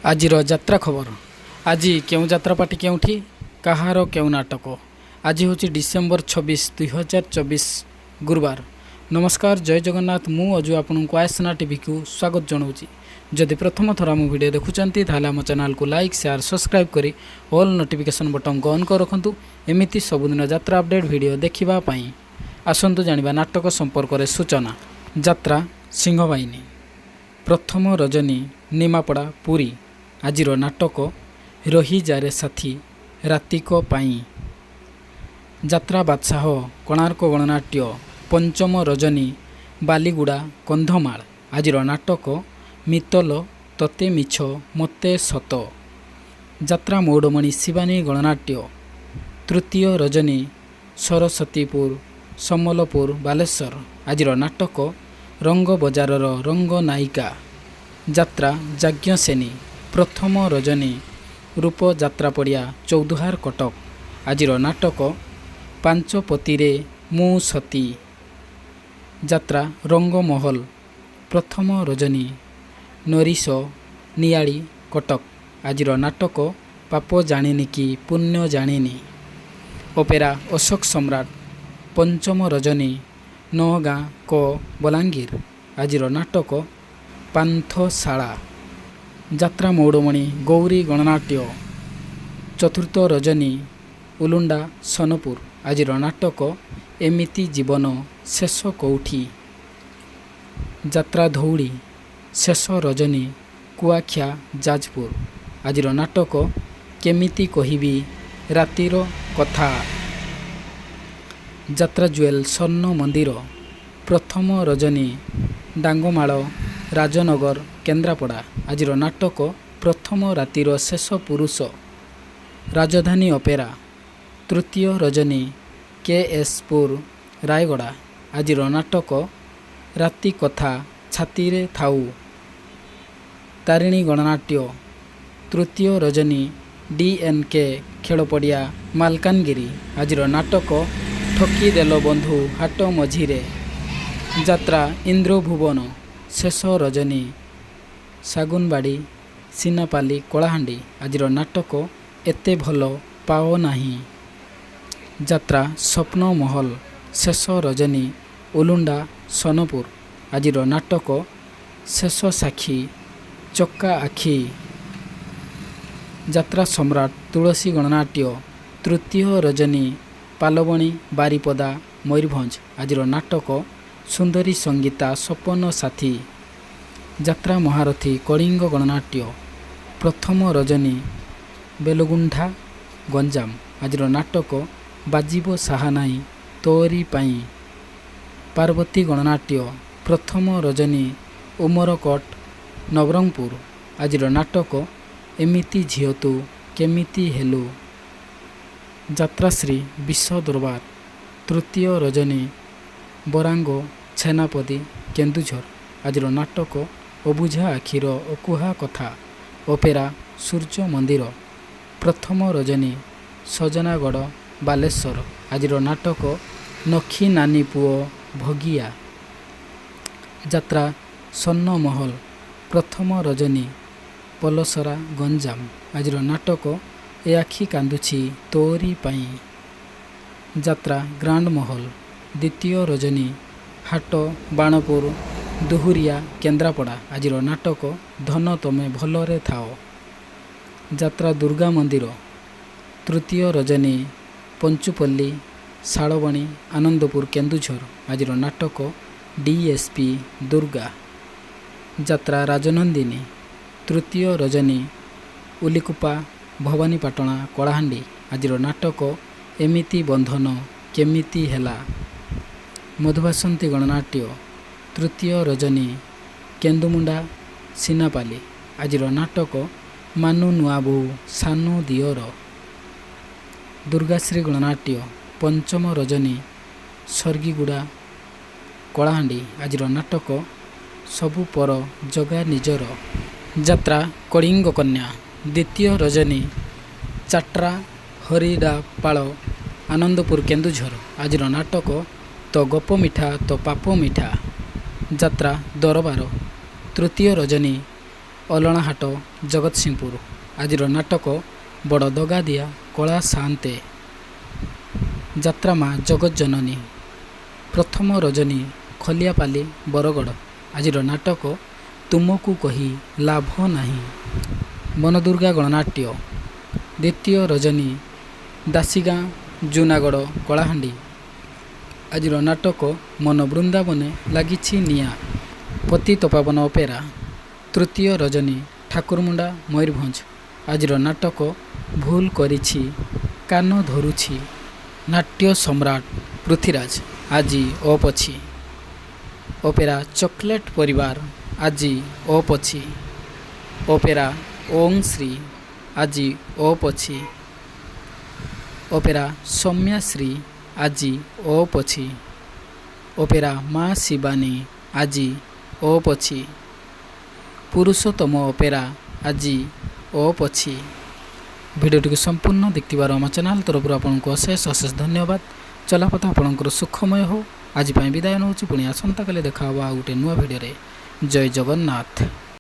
ଆଜିର ଯାତ୍ରା ଖବର। ଆଜି କେଉଁ ଯାତ୍ରା ପାର୍ଟି କେଉଁଠି, କାହାର କେଉଁ ନାଟକ। ଆଜି ହେଉଛି ଡିସେମ୍ବର 26, 2024, ଗୁରୁବାର। ନମସ୍କାର, ଜୟ ଜଗନ୍ନାଥ। ମୁଁ ଅଜୁ ଆପଣଙ୍କୁ ଆୟସନା ଟିଭିକୁ ସ୍ୱାଗତ ଜଣାଉଛି। ଯଦି ପ୍ରଥମ ଥର ଆମ ଭିଡ଼ିଓ ଦେଖୁଛନ୍ତି, ତାହେଲେ ଆମ ଚ୍ୟାନେଲକୁ ଲାଇକ୍, ସେୟାର, ସବସ୍କ୍ରାଇବ୍ କରି ଅଲ୍ ନୋଟିଫିକେସନ୍ ବଟନ୍କୁ ଅନ୍ କରି ରଖନ୍ତୁ, ଏମିତି ସବୁଦିନ ଯାତ୍ରା ଅପଡ଼େଟ୍ ଭିଡ଼ିଓ ଦେଖିବା ପାଇଁ। ଆସନ୍ତୁ ଜାଣିବା ନାଟକ ସମ୍ପର୍କରେ ସୂଚନା। ଯାତ୍ରା ସିଂହବାହିନୀ, ପ୍ରଥମ ରଜନୀ, ନିମାପଡ଼ା, ପୁରୀ। ଆଜିର ନାଟକ ରହିଯାରେ ସାଥୀ ରାତିକ ପାଇଁ। ଯାତ୍ରା ବାଦଶାହ କୋଣାର୍କ ଗଣନାଟ୍ୟ, ପଞ୍ଚମ ରଜନୀ, ବାଲିଗୁଡ଼ା, କନ୍ଧମାଳ। ଆଜିର ନାଟକ ମିତଲ ତତେ ମିଛ ମୋତେ ସତ। ଯାତ୍ରା ମଉଡ଼ମଣି ଶିବାନୀ ଗଣନାଟ୍ୟ, ତୃତୀୟ ରଜନୀ, ସରସ୍ୱତୀପୁର, ସମ୍ବଲପୁର, ବାଲେଶ୍ୱର। ଆଜିର ନାଟକ ରଙ୍ଗ ବଜାରର ରଙ୍ଗ ନାୟିକା। ଯାତ୍ରା ଯାଜ୍ଞସେନୀ, ପ୍ରଥମ ରଜନୀ, ରୂପ ଯାତ୍ରା ପଡ଼ିଆ, ଚୌଦ୍ୱାର, କଟକ। ଆଜିର ନାଟକ ପାଞ୍ଚପତିରେ ମୁଁ ସତୀ। ଯାତ୍ରା ରଙ୍ଗମହଲ, ପ୍ରଥମ ରଜନୀ, ନରିଶ, ନିଆଳି, କଟକ। ଆଜିର ନାଟକ ପାପ ଜାଣିନି କି ପୁଣ୍ୟ ଜାଣିନି। ଅପେରା ଅଶୋକ ସମ୍ରାଟ, ପଞ୍ଚମ ରଜନୀ, ନଅଗାଁ କ ବଲାଙ୍ଗୀର। ଆଜିର ନାଟକ ପାନ୍ଥଶାଳା। ଯାତ୍ରା ମଉଡ଼ମଣି ଗୌରୀ ଗଣନାଟ୍ୟ, ଚତୁର୍ଥ ରଜନୀ, ଉଲୁଣ୍ଡା, ସୋନପୁର। ଆଜିର ନାଟକ ଏମିତି ଜୀବନ ଶେଷ କୋଉଠି। ଯାତ୍ରା ଧଉଳି, ଶେଷ ରଜନୀ, କୁଆଖିଆ, ଯାଜପୁର। ଆଜିର ନାଟକ କେମିତି କହିବି ରାତିର କଥା। ଯାତ୍ରା ଜୁଏଲ ସ୍ୱର୍ଣ୍ଣ ମନ୍ଦିର, ପ୍ରଥମ ରଜନୀ, ଡାଙ୍ଗମାଳ, ରାଜନଗର, କେନ୍ଦ୍ରାପଡ଼ା। ଆଜିର ନାଟକ ପ୍ରଥମ ରାତିର ଶେଷ ପୁରୁଷ। ରାଜଧାନୀ ଅପେରା, ତୃତୀୟ ରଜନୀ, କେ ଏସ୍ ପୁର, ରାୟଗଡ଼ା। ଆଜିର ନାଟକ ରାତି କଥା ଛାତିରେ ଥାଉ। ତାରିଣୀ ଗଣନାଟ୍ୟ, ତୃତୀୟ ରଜନୀ, ଡି ଏନ୍ କେ ଖେଳପଡ଼ିଆ, ମାଲକାନଗିରି। ଆଜିର ନାଟକ ଠକିଦେଲ ବନ୍ଧୁ ହାଟ ମଝିରେ। ଯାତ୍ରା ଇନ୍ଦ୍ରଭୁବନ, ଶେଷ ରଜନୀ, ଶାଗୁନବାଡ଼ି, ସିନାପାଲି, କଳାହାଣ୍ଡି। ଆଜିର ନାଟକ ଏତେ ଭଲ ପାଅ ନାହିଁ। ଯାତ୍ରା ସ୍ୱପ୍ନ ମହଲ, ଶେଷ ରଜନୀ, ଉଲୁଣ୍ଡା, ସୋନପୁର। ଆଜିର ନାଟକ ଶେଷ ସାକ୍ଷୀ ଚକା ଆଖି। ଯାତ୍ରା ସମ୍ରାଟ ତୁଳସୀ ଗଣନାଟ୍ୟ, ତୃତୀୟ ରଜନୀ, ପାଲବଣୀ, ବାରିପଦା, ମୟୂରଭଞ୍ଜ। ଆଜିର ନାଟକ ସୁନ୍ଦରୀ ସଙ୍ଗୀତା ସପନ ସାଥୀ। ଯାତ୍ରା ମହାରଥୀ କଳିଙ୍ଗ ଗଣନାଟ୍ୟ, ପ୍ରଥମ ରଜନୀ, ବେଲଗୁଣ୍ଠା, ଗଞ୍ଜାମ। ଆଜିର ନାଟକ ବାଜିବ ସାହାନାଇ ତୋରି ପାଇଁ। ପାର୍ବତୀ ଗଣନାଟ୍ୟ, ପ୍ରଥମ ରଜନୀ, ଉମରକୋଟ, ନବରଙ୍ଗପୁର। ଆଜିର ନାଟକ ଏମିତି ଝିଅ ତୁ କେମିତି ହେଲୁ। ଯାତ୍ରାଶ୍ରୀ ବିଶ୍ୱ ଦରବାର, ତୃତୀୟ ରଜନୀ, ବରାଙ୍ଗ, ଛେନାପଦି, କେନ୍ଦୁଝର। ଆଜିର ନାଟକ ଅବୁଝା ଆଖିର ଅକୁହା କଥା। ଅପେରା ସୂର୍ଯ୍ୟ ମନ୍ଦିର, ପ୍ରଥମ ରଜନୀ, ସଜନାଗଡ଼, ବାଲେଶ୍ୱର। ଆଜିର ନାଟକ ନଖି ନାନୀ ପୁଅ ଭଗିଆ। ଯାତ୍ରା ସ୍ୱର୍ଣ୍ଣମହଲ, ପ୍ରଥମ ରଜନୀ, ପଲସରା, ଗଞ୍ଜାମ। ଆଜିର ନାଟକ ଏ ଆଖି କାନ୍ଦୁଛି ତୋରି ପାଇଁ। ଯାତ୍ରା ଗ୍ରାଣ୍ଡ ମହଲ, ଦ୍ୱିତୀୟ ରଜନୀ, ହାଟ ବାଣପୁର, ଦୁହୁରିଆ, କେନ୍ଦ୍ରାପଡ଼ା। ଆଜିର ନାଟକ ଧନ ତମେ ଭଲରେ ଥାଅ। ଯାତ୍ରା ଦୁର୍ଗା ମନ୍ଦିର, ତୃତୀୟ ରଜନୀ, ପଞ୍ଚୁପଲ୍ଲୀ, ଶାଳବଣୀ, ଆନନ୍ଦପୁର, କେନ୍ଦୁଝର। ଆଜିର ନାଟକ ଡିଏସ୍ପି ଦୁର୍ଗା। ଯାତ୍ରା ରାଜନନ୍ଦିନୀ, ତୃତୀୟ ରଜନୀ, ଉଲିକୁପା, ଭବାନୀପାଟଣା, କଳାହାଣ୍ଡି। ଆଜିର ନାଟକ ଏମିତି ବନ୍ଧନ କେମିତି ହେଲା। ମଧୁବାସନ୍ତୀ ଗଣନାଟ୍ୟ, ତୃତୀୟ ରଜନୀ, କେନ୍ଦୁମୁଣ୍ଡା, ସିନାପାଲି। ଆଜିର ନାଟକ ମାନୁ ନୂଆବୋହୂ ସାନୁ ଦିଅର। ଦୁର୍ଗାଶ୍ରୀ ଗଣନାଟ୍ୟ, ପଞ୍ଚମ ରଜନୀ, ସର୍ଗିଗୁଡ଼ା, କଳାହାଣ୍ଡି। ଆଜିର ନାଟକ ସବୁ ପର ଜଗା ନିଜର। ଯାତ୍ରା କଳିଙ୍ଗ କନ୍ୟା, ଦ୍ୱିତୀୟ ରଜନୀ, ଚାଟ୍ରା, ହରିଡ଼ାପାଳ, ଆନନ୍ଦପୁର, କେନ୍ଦୁଝର। ଆଜିର ନାଟକ ତୋ ଗପ ମିଠା ତୋ ପାପ ମିଠା। ଯାତ୍ରା ଦରବାର, ତୃତୀୟ ରଜନୀ, ଅଲଣାହାଟ, ଜଗତସିଂହପୁର। ଆଜିର ନାଟକ ବଡ଼ ଦଗାଦିଆ କଳା ସାଆନ୍ତେ। ଯାତ୍ରା ମା ଜଗତଜନନୀ। ପ୍ରଥମ ରଜନୀ, ଖଲିଆପାଲି, ବରଗଡ଼। ଆଜିର ନାଟକ ତୁମକୁ କହି ଲାଭ ନାହିଁ। ବନଦୁର୍ଗା ଗଣନାଟ୍ୟ। ଦ୍ୱିତୀୟ ରଜନୀ, ଦାସିଗାଁ, ଜୁନାଗଡ଼, କଳାହାଣ୍ଡି। ଆଜିର ନାଟକ ମନ ବୃନ୍ଦାବନେ ଲାଗିଛି ନିଆଁ। ପତିତପାବନ ଅପେରା। ତୃତୀୟ ରଜନୀ, ଠାକୁରମୁଣ୍ଡା, ମୟୂରଭଞ୍ଜ। ଆଜିର ନାଟକ ଭୁଲ କରିଛି କାନ ଧରୁଛି। ନାଟ୍ୟ ସମ୍ରାଟ ପୃଥ୍ୱୀରାଜ ଆଜି ଅଫ୍ ଅଛି। ଅପେରା ଚକୋଲେଟ୍ ପରିବାର ଆଜି ଅଫ୍ ଅଛି। ଅପେରା ଓଁ ଶ୍ରୀ ଆଜି ଅଫ୍ ଅଛି। ଅପେରା ସୌମ୍ୟାଶ୍ରୀ ଆଜି ଅଫ୍ ଅଛି। ଅପେରା ମା ଶିବାନୀ ଆଜି ଅଫ୍ ଅଛି। ପୁରୁଷୋତ୍ତମ ଅପେରା ଆଜି ଅଫ୍ ଅଛି। ଭିଡ଼ିଓଟିକୁ ସମ୍ପୂର୍ଣ୍ଣ ଦେଖିଥିବାରୁ ଆମ ଚ୍ୟାନେଲ୍ ତରଫରୁ ଆପଣଙ୍କୁ ଅଶେଷ ଅଶେଷ ଧନ୍ୟବାଦ। ଚଲାପଥ ଆପଣଙ୍କର ସୁଖମୟ ହେଉ। ଆଜି ପାଇଁ ବିଦାୟ ନେଉଛି। ପୁଣି ଆସନ୍ତାକାଲି ଦେଖା ହେବ ଆଉ ଗୋଟେ ନୂଆ ଭିଡ଼ିଓରେ। ଜୟ ଜଗନ୍ନାଥ।